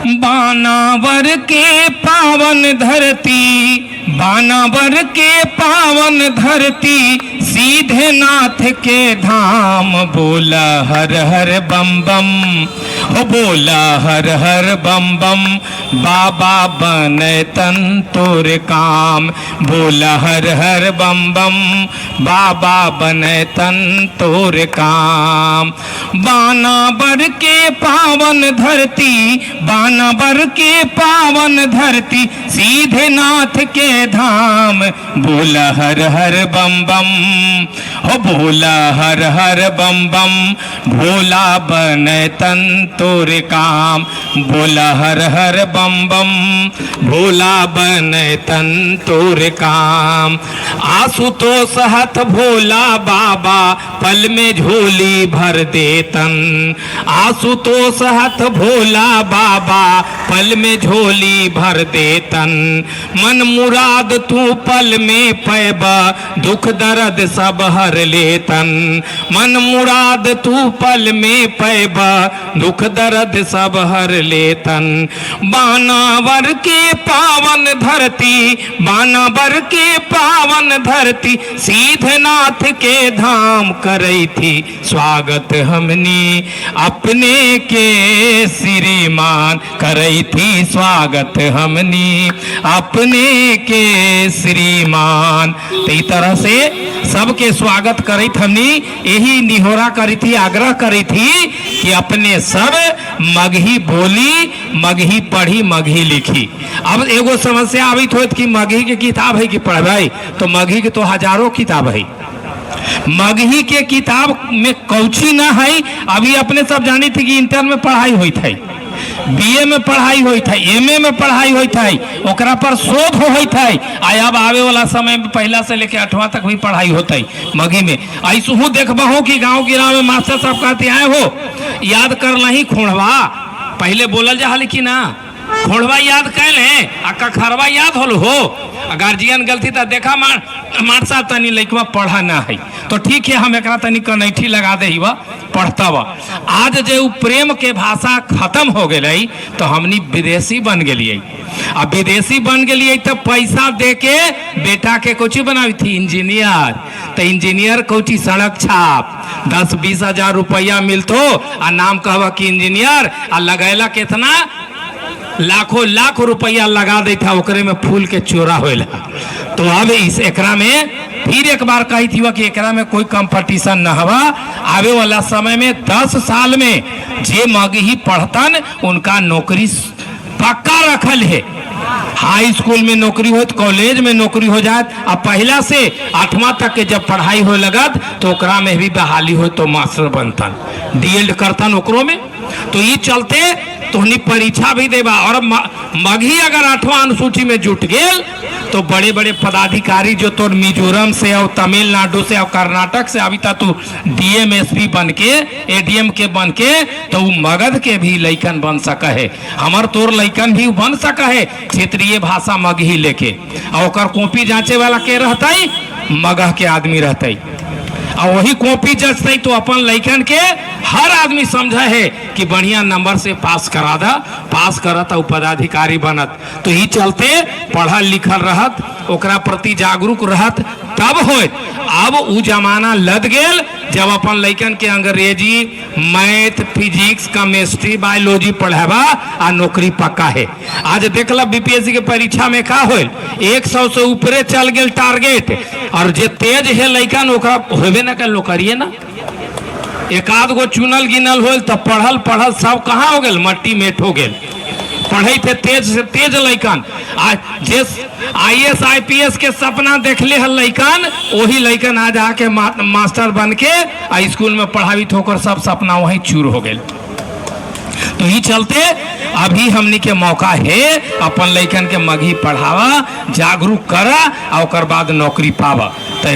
बानावर के पावन धरती, बानावर के पावन धरती, सीधे नाथ के धाम। बोला हर हर बम बम, हो बोला हर हर बम बम, बाबा बने तन तोर काम। बोला हर हर बम बम, बाबा बने तन तोर काम। बानावर के पावन धरती, बानावर के पावन धरती, सीधे नाथ के धाम। बोला हर हर बम बम, हो बोला हर हर बम बम, भोला बने तन तोर काम। बोला हर हर बम बम, भोला बने तन तोर काम। आशुतोष हथ भोला बाबा, पल में झोली भर देतन। आशुतोष हथ भोला बाबा, पल में झोली भर देतन। मन मुराद तू पल में पैबा, दुख दर्द सब हर लेतन। मन मुराद तू पल में पैबा, दुख दर्द सब हर लेतन। बानावर के पावन धरती, बानावर के पावन धरती, सीधनाथ के धाम। करई थी स्वागत हमनी अपने के श्रीमान, करई थी स्वागत हमनी अपने के श्रीमान। तो ई तरह से सबके स्वागत करत हमनी यही निहोरा करी थी, आग्रह करी थी कि अपने सब मगही बोली, मगही पढ़ी, मगही लिखी। अब एगो समस्या आबित होत कि मगही के किताब है कि पढ़बै, तो मगही के तो हजारों किताब है। मगही के किताब में कौची ना है। अभी अपने सब जानी थी कि इंटर में पढ़ाई होइत है, बीए में पढ़ाई होइत है, एमए में पढ़ाई होइत है, ओकरा पर शोध होइत है। आ अब आवे वाला समय में पहला से लेके आठवां तक भी पढ़ाई होता है मगही में। ऐसहू देखबहू कि गांव गिराव में मास्टर साहब कहते आए हो याद कर लही खोड़वा, पहले बोलल जा हल कि ना खोड़वा याद कैल है आ कखरवा याद होल हो। आ गार्जियन गलती था देखा मार मार साहब तनी लइकवा पढ़ा ना है तो ठीक है हम एकरा तनी कनैठी लगा दे बा पढ़ता बा। आज जे उ प्रेम के भाषा खत्म हो गेलै तो हमनी विदेशी बन गेलियै। आ विदेशी बन गेलियै तो पैसा दे के बेटा के कोची बनाबी थी इंजीनियर। तो इंजीनियर कोची सड़क छाप 10-20 हजार रुपया मिलतो आ नाम कहबा कि इंजीनियर, आ लगैला कितना लाखों लाख रुपया लगा देता, ओकरे में फूल के चोरा होला। तो अब इस एकरा में फिर एक बार कही थी कि एकरा में कोई कंपटीशन न हवा। आवे वाला समय में 10 साल में जे मगही पढ़तन उनका नौकरी पक्का रखल है। हाई स्कूल में नौकरी हो, कॉलेज में नौकरी हो जाए, आ पहला से आठवां तक के जब पढ़ाई हो लगत तो ओकरा में भी बहाली हो तो मास्टर बनतन, डीएलएड करतन ओकरो में। तो ये चलते तोहनी परीक्षा भी देबा। और मगही अगर आठवां अनुसूची में जुट गेल तो बड़े बड़े पदाधिकारी जो तोर मिजोरम से और तमिलनाडु से और कर्नाटक से अभी तक तू डीएम एसपी बन के एडीएम के बन के तो उ मगध के भी लइकन बन सका है, हमर तोर लइकन भी बन सका है क्षेत्रीय भाषा मगही लेके। और ओकर कॉपी जांचे वाला के रहतई, मगह के आदमी रहतई। और वही कॉपी जचतई तो अपन लइकन के हर आदमी समझे है कि बढ़िया नंबर से पास करा दा, पास करत और पदाधिकारी बनत। तो ही चलते पढ़ल लिखल रहत, ओकरा प्रति जागरूक रहत तब होत। अब उ जमाना लद गेल जब अपन लइकन के अंग्रेजी, मैथ, फिजिक्स, केमिस्ट्री, बायोलॉजी पढ़ाबा आ नौकरी पक्का है। आज देखल बीपीएससी के परीक्षा में का होल, 100 से ऊपरे चल गेल टारगेट, और जे तेज है लइकन ओकरा होबे ना कर नौकरिए ना। एक आध गो चुनल गिनल होल तो पढ़ल पढ़ल सब कहाँ हो गेल, मट्टी मेट हो गेल। पढ़े थे तेज से तेज लइकन, आ जे आईएएस आईपीएस के सपना देखले हल लइकन, वही लइकन आज आके मास्टर बन के आ स्कूल में पढ़ावित होकर सब सपना वही चूर हो गेल। तो ही चलते अभी हमनी के मौका है अपन लइकन के मगही पढ़ावा, जागरूक करा आ ओकर बाद नौकरी पावा।